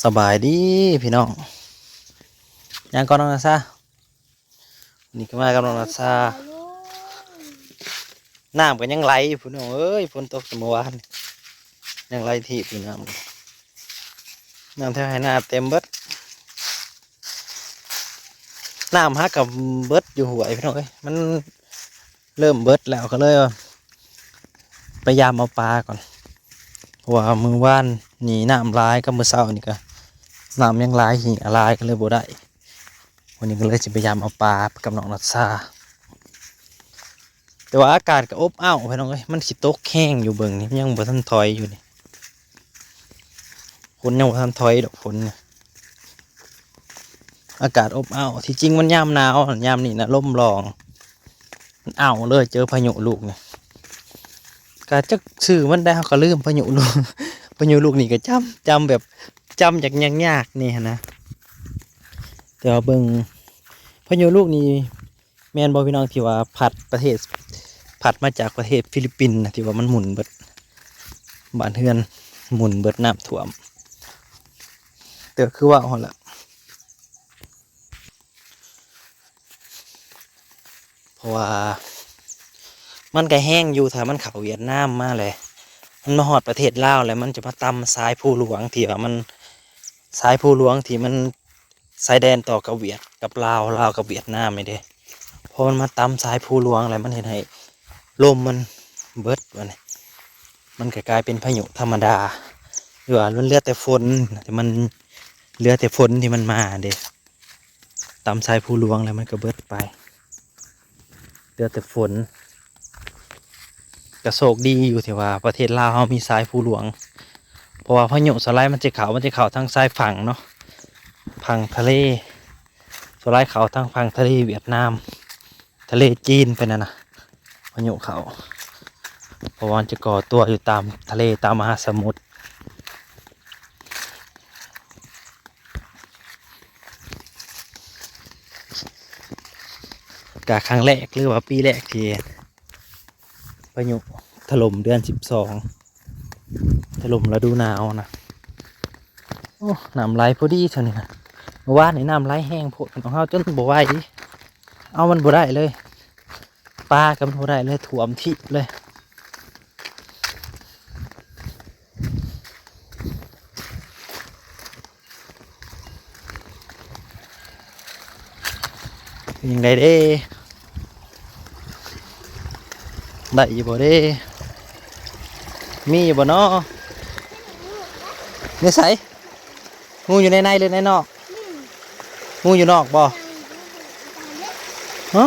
ສະບາຍດີພີ່ນ້ອງ ຫຍັງກ່ອນ ນ້ອງນາຊາ? ນີ້ກໍມາກັບນ້ອງນາຊາ. ນ້ຳກໍຍັງໄຫຼຢູ່ພີ່ນ້ອງເອີຍ, ຝົນຕົກແຕ່ມື້ວານ ຍັງໄຫຼທີ່ຢູ່. ນ້ຳ ນ້ຳແຖວໄຮ່ນາເຕັມເບິດ. ນ້ຳຫາກໍເບິດຢູ່ຫ້ວຍພີ່ນ້ອງເອີຍ, ມັນເລີ່ມເບິດແລ້ວ ກໍເລີຍວ່າໄປຢາມເອົາປາກ່ອນ ເພາະວ່າມື້ວານນີ້ນ້ຳຫຼາຍ ກັບມື້ເຊົ້ານີ້ກໍນ້ຳຍັງຫຼາຍ ເຫຍຫຼາຍ ກໍເລີຍບໍ່ໄດ້. ວັນນີ້ກໍເລີຍຊິໄປຢາມເອົາປາກັບນ້ອງນາຊາ. ແຕ່ວ່າອາກາດກໍອົບອ້າວພີ່ນ້ອງເອີຍ, ມັນຊິຕົກແຮງຢູ່. ເບິ່ງນີ້ ຍັງບໍ່ທັນຖອຍຢູ່ນີ້, ຝົນຍັງບໍ່ທັນຖອຍດອກ. ຝົນນີ້ ອາກາດອົບອ້າວ. ທີ່ຈິງມັນຍາມໜາວ, ຍາມນີ້ນະລົມລອງ ມັນອ້າວເລີຍ. ເຈີພາຍຸລູກນີ້ ກະຈັກຊື່ມັນໄດ້ ເຮົາກໍລືມ. ພາຍຸລູກ ພາຍຸລູກນີ້ກໍຈຳ ຈຳແບບ ຈຳຍາກໆ ແດ່ຫັ້ນນະ. ແຕ່ວ່າເບິ່ງ ພາຍຸລູກນີ້ ແມ່ນບໍ່ພີ່ນ້ອງ ທີ່ວ່າພັດປະເທດ ພັດມາຈາກປະເທດຟີລິບປິນນະ ທີ່ວ່າມັນໝູນເບິດ ບ້ານເຮືອນໝູນເບິດ ນ້ຳຖ້ວມ? ແຕ່ກໍຄືເວົ້າຫັ້ນລະ ເພາະວ່າມັນກໍແຮງຢູ່. ຖ້າມັນເຂົ້າຫວຽດນາມມາແລ້ວ ມັນມາຮອດປະເທດລາວແລ້ວ ມັນຈະມາຕຳຊາຍພູຫຼວງ ທີ່ວ່າມັນ ຊາຍພູຫຼວງທີ່ມັນ ຊາຍແດນຕໍ່ກັບຫວຽດ ກັບລາວ ລາວກັບຫວຽດນາມນີ້ເດ້. ພໍມັນມາຕຳຊາຍພູຫຼວງແລ້ວ ມັນເຮັດໃຫ້ລົມມັນເບິດບັດນີ້, ມັນກໍກາຍເປັນພາຍຸທຳມະດາ ຫຼືວ່າມັນເຫຼືອແຕ່ຝົນ ທີ່ມັນເຫຼືອແຕ່ຝົນທີ່ມັນມາເດ້. ຕຳຊາຍພູຫຼວງແລ້ວມັນກໍເບິດໄປ ເຫຼືອແຕ່ຝົນ. ກະໂຊກດີຢູ່ທີ່ວ່າປະເທດລາວເຮົາມີຊາຍພູຫຼວງ, ເພາະວ່າພາຍຸສ່ວນຫຼາຍມັນຈະເຂົ້າ ມັນຈະເຂົ້າທາງຊາຍຝັ່ງເນາະ, ຝັ່ງທະເລ, ສ່ວນຫຼາຍເຂົ້າທາງຝັ່ງທະເລຫວຽດນາມ ທະເລຈີນໄປນັ້ນນະ ພາຍຸເຂົ້າ, ເພາະວ່າມັນຈະກໍ່ຕົວຢູ່ຕາມທະເລ ຕາມມະຫາສະໝຸດ. ກະຄັ້ງແລກ ຫຼືວ່າປີແລກທີ່ພາຍຸຖະຫຼົ່ມເດືອນສິບສອງ ຖະຫຼົ່ມລະດູໜາວນະ. ໂອ້ ນ້ຳໄຫຼພໍດີເທົ່ານີ້ນະ. ມື້ວານນີ້ນ້ຳໄຫຼແຮງໂພດ ຂອງເຮົາຈົນບໍ່ໄຫວ ເອົາມັນບໍ່ໄດ້ເລີຍ. ປາກໍບໍ່ໄດ້ເລີຍ ຖ້ວມທິບເລີຍ. ຍັງໄດ້ເດ້ ໄດ້ຢູ່ບໍ່ເດ້ ມີຢູ່ບໍ່ນໍ? ໃນໃສ? ງູຢູ່ໃນໃນ ຫຼືໃນນອກ? ງູຢູ່ນອກບໍ່? ຮະ?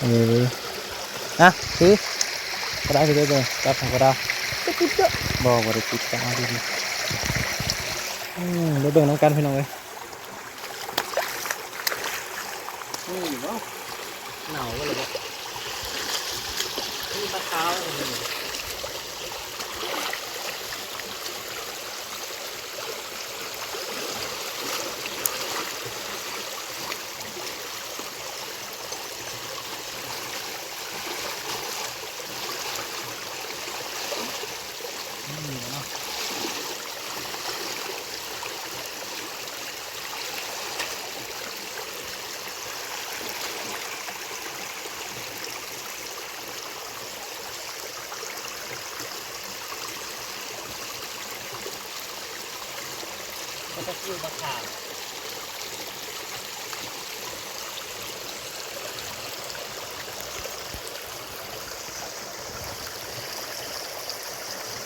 ເອີ ນະ ຄື ກໍໄດ້ ຄືເດີ ຈັບໃຫ້ກໍໄດ້. ບໍ່ ບໍ່ໄດ້ຕິດກັນ. ອືມ ໄປເບິ່ງນຳກັນພີ່ນ້ອງເອີຍ. ມີບໍ່? ເນົ່າເບິດແລ້ວບໍ່? ມີປາຂາວ.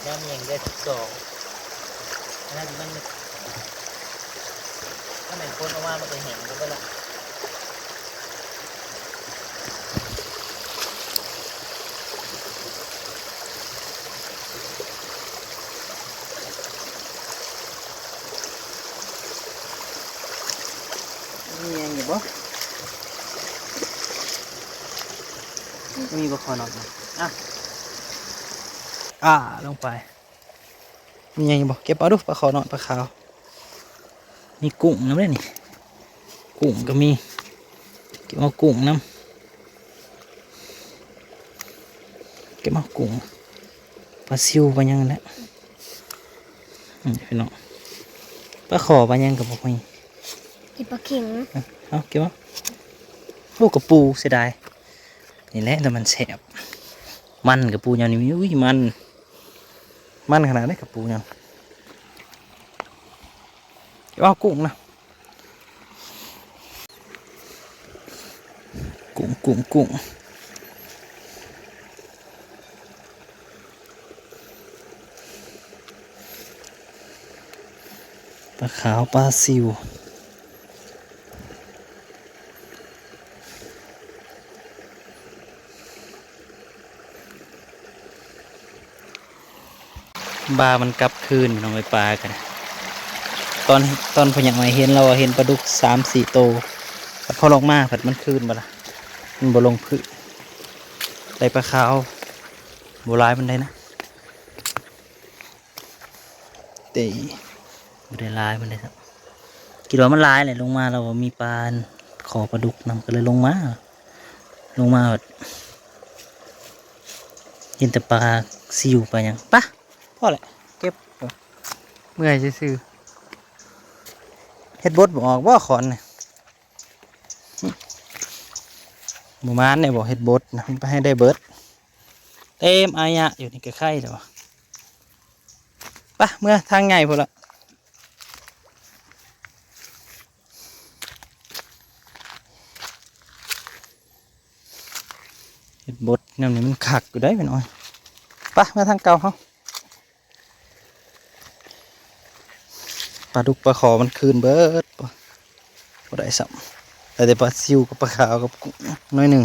ຍາມແຮງເດືອນສິບສອງ ອັນນັ້ນມັນ ຖ້າແມ່ນຝົນອອກມາ ມັນຈະແຫ້ງເບິດແລ້ວ. ມີຫຍັງຢູ່ບໍ່? ມີປາຄໍນ້ອຍ. ອ່ະ ອ່າ ລົງໄປ. ມີຫຍັງຢູ່ບໍ່? ເກັບເອົາດູ ປາຄໍນ້ອຍ ປາຂາວ. ມີກຸ້ງນຳເດ້ນີ້ ກຸ້ງກໍມີ. ເກັບເອົາກຸ້ງນຳ ເກັບເອົາກຸ້ງ ປາຊິວ ປາຫຍັງນັ້ນແຫຼະ. ອືມ ພີ່ນ້ອງ ປາຂໍປາຫຍັງກໍບໍ່ມີ ກິນປາເຂັງ ເອົາ ເກັບເອົາ ໂອ້ ກະປູ ເສຍດາຍ ນີ້ແຫຼະ ແຕ່ມັນແຊບ ມັນກະປູຍາມນີ້ ອຸ້ຍ ມັນ ມັນຂະໜາດໃດກະປູຍາມ ເກັບເອົາກຸ້ງນະ ກຸ້ງ ກຸ້ງ ກຸ້ງ ປາຂາວ ປາຊິວ. ບາມັນກັບຄືນ ພີ່ນ້ອງເອີຍ ປາກັນ ຕອນ ຕອນພໍ່ໃຫຍ່ໄມ້ເຫັນ ລາວວ່າເຫັນປາດຸກສາມສີ່ໂຕ ແຕ່ພໍລົງມາພັດມັນຄືນບັດລະ ມັນບໍ່ລົງພື້ນ ໄດ້ປາຂາວບໍ່ຫຼາຍປານໃດນະ ເຕ ບໍ່ໄດ້ຫຼາຍປານໃດຊ້ຳ ຄິດວ່າມັນຫຼາຍແຫຼະ ລົງມາລາວວ່າມີປາ ຂໍປາດຸກນຳ ກໍເລີຍລົງມາ ລົງມາ ເຫັນແຕ່ປາຊິວປາຫຍັງ ປະ ພໍແຫຼະ ເກັບ ເມື່ອຍຊື່ໆ ເຮັດບົດບໍ່ອອກບໍ່ ຂອນນີ້ ບໍ່ມານແດ່ບໍ່ ເຮັດບົດນະ ມັນໄປໃຫ້ໄດ້ເບິດ ເຕັມອາຍະຢູ່ນີ້ ກະໄຄແລ້ວ ປະ ເມືອທາງໃຫຍ່ພຸ້ນລະ ເຮັດບົດຍາມນີ້ມັນຄັກຢູ່ໃດ໋ພີ່ນ້ອງ ປະ ເມືອທາງເກົ່າເຮົາ ປາດຸກປາຂໍມັນຄືນເບິດ ບໍ່ໄດ້ຊ້ຳ ໄດ້ແຕ່ປາຊິວກັບປາຂາວກັບກຸ້ງໜ້ອຍໜຶ່ງ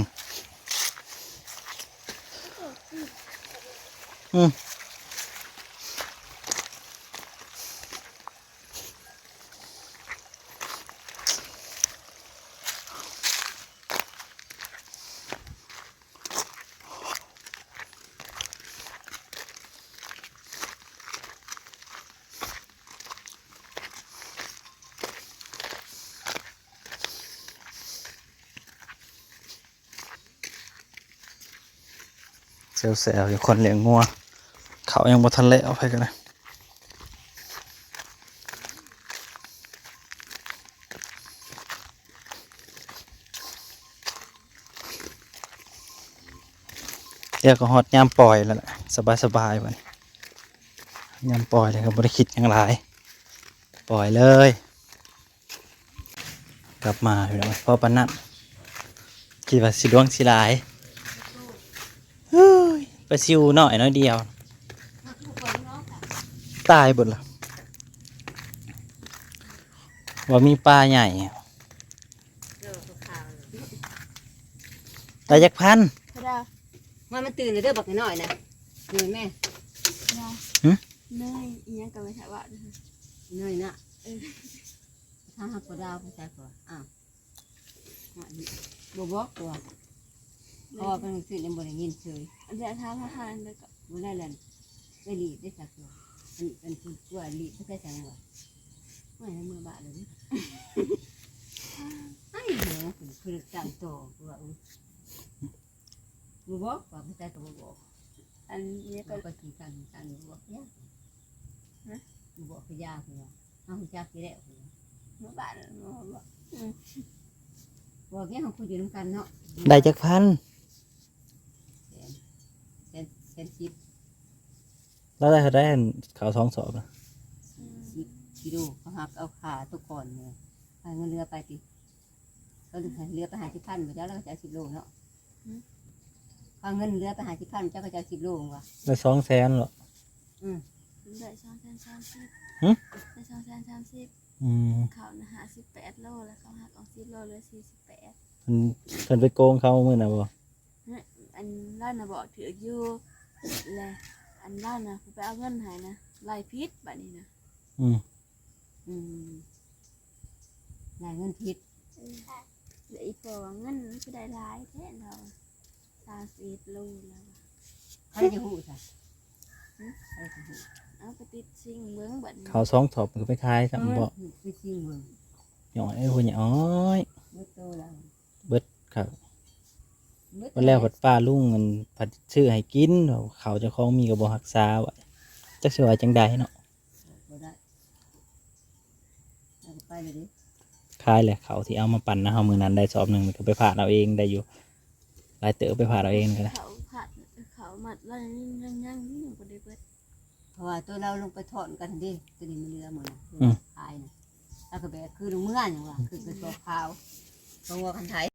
ອືມ. ແຊວໆ ຢູ່ ຄົນລ້ຽງງົວ ເຂົາຍັງບໍ່ທັນແລ້ວ ໃຜກໍໄດ້ ດຽວກໍຮອດຍາມປ່ອຍແລ້ວແຫຼະ ສະບາຍໆ ບັດນີ້ ຍາມປ່ອຍແລ້ວກໍບໍ່ໄດ້ຄິດຫຍັງຫຼາຍ ປ່ອຍເລີຍ. ກັບມາພີ່ນ້ອງ ພໍປານນັ້ນ ຄິດວ່າຊິຫຼວງຊິຫຼາຍ ເຮີ້ຍ ປາຊິວນ້ອຍໜ້ອຍດຽວ ຕາຍເບິດລະ ວ່າມີປາໃຫຍ່ ໄດ້ຈັກພັນ ມາ ມັນຕື່ນແລ້ວເດີ ບັກນ້ອຍນະ ເນີຍແມ່ ຫຶ? ເນີຍອີ່ຫຍັງກໍໄປຖາມວ່າ ເນີຍນະ ເອີ ຖ້າຫາກບໍ່ດາວໄປໃສ່ກ່ອນ ອ້າວ ບໍ່ບອກຕົວະ ເພາະວ່າເພິ່ນຊື່ຍັງບໍ່ໄດ້ຍິນເຊີຍ ອັນເດ ຖ້າ ຖ້າ ຖ້າ ອັນເດກໍບໍ່ໄດ້ແລ້ວ ໄປຫຼີດໄດ້ສັກຕົວະ ອັນ ອັນເພິ່ນຕົວະຫຼີດໄປໃສ່ສັງວະ ໂອ້ຍ ເມືອບ້ານເລີຍ ໄອ້ໂຫ ເພິ່ນ ເພິ່ນຕັ້ງໂຕຕົວະ ບໍ່ບອກວ່າຜູ້ຊາຍກໍບໍ່ບອກ ອັນນີ້ກໍ ເຮົາກໍຊິສັ່ງ ສັ່ງບໍ່ບອກຫຍັງ ຮະ ບໍ່ບອກກໍຢ່າ ເພິ່ນວ່າ ເຮົາຮູ້ຈັກຢູ່ແລ້ວ ເພິ່ນວ່າ ເມືອບ້ານ ບໍ່ບອກ ອືມ ບອກຫຍັງ ເຮົາຄຸຍຢູ່ນຳກັນເນາະ ໄດ້ຈັກພັນ ແສນ ແສນ ແສນສິບ ລາວໄດ້ເທົ່າໃດ ອັນເຂົ້າສອງສອບນະ ສິບກິໂລ ເຂົາຫາກເອົາຄ່າຕົວກ່ອນນີ້ ໃຫ້ເງິນເຫຼືອໄປຕິ ເຂົາເຫຼືອໄປຫ້າສິບພັນ ບໍ່ຈັກ ລາວກໍຈະເອົາສິບໂລເນາະ ຫຶ? ເອົາເງິນເຫຼືອໄປຫ້າສິບພັນ ເຈົ້າກໍຈະເອົາສິບໂລວ່າ ໄດ້ສອງແສນເນາະ ອືມ ໄດ້ສອງແສນສາມສິບ ຫຶ? ໄດ້ສອງແສນສາມສິບ ອືມ ເຂົ້ານະຫ້າສິບແປດໂລ ແລ້ວເຂົາຫັກອອກສິບໂລ ເຫຼືອສີ່ສິບແປດ ເພິ່ນ ເພິ່ນໄປໂກງເຂົາມື້ນັ້ນບໍ່? ຫຶ? ອັນລາວນະບອກຖືກຢູ່ ແລະ ອັນລາວນະຜູ້ໄປເອົາເງິນໃຫ້ນະ ໄລ່ຜິດບາດນີ້ນະ ອືມ. ອືມ ໄລ່ເງິນຜິດ ເອີ ແລ້ວອີ່ພໍ່ວ່າເງິນມັນຄືໄດ້ຫຼາຍແທ້ລາວ ສາມສິບເອັດໂລລາວວ່າ ໃຜຈະຮູ້ຊະ ຫຶ? ໃຜຈະຮູ້ ເອົາໄປຕິດຊິງເບິ່ງບັດນີ້ ເຂົ້າສອງສອບຄືໄປຂາຍຊ້ຳບໍ່ ເອີ ຕິດຊິງເບິ່ງ ຍ້ອຍເອີຍ ຜູ້ໃຫຍ່ອ້ອຍ ເບິດໂຕລາວ ເບິດເຂົ້າ ເບິດ ບັດແລ້ວ ແລ້ວ ພັດປ້າລຸງ ອັນ ພັດຊື້ໃຫ້ກິນ ເຂົ້າເຈົ້າຂອງມີກໍບໍ່ຮັກສາໄວ້ ຈັກຊິວ່າຈັ່ງໃດເນາະ ບໍ່ໄດ້ ເອົາໄປເລີຍເດ້ ຂາຍແຫຼະ ເຂົ້າທີ່ເອົາມາປັ່ນນະເຮົາມື້ນັ້ນໄດ້ສອບໜຶ່ງ ກໍໄປຝາກເອົາເອງໄດ້ຢູ່ ຫຼາຍເຕີບ ໄປຝາກເອົາເອງກໍໄດ້ ເຂົ້າຜັດ ເຂົ້າມັດລະຍັງ ຍັງ ຍັງ ຍັງບໍ່ໄດ້ເບິດ ເພາະວ່າໂຕລາວລົງໄປຖອນກັນເດ້ ໂຕນີ້ມັນເຫຼືອໝົດນະ ອືມ ຂາຍນະ ລາວກໍແບກຄືລົງເມືອຫຍັງວ່າ ຄືໄປສອບຂາວ ເພາະວ່າຄັນໄຖ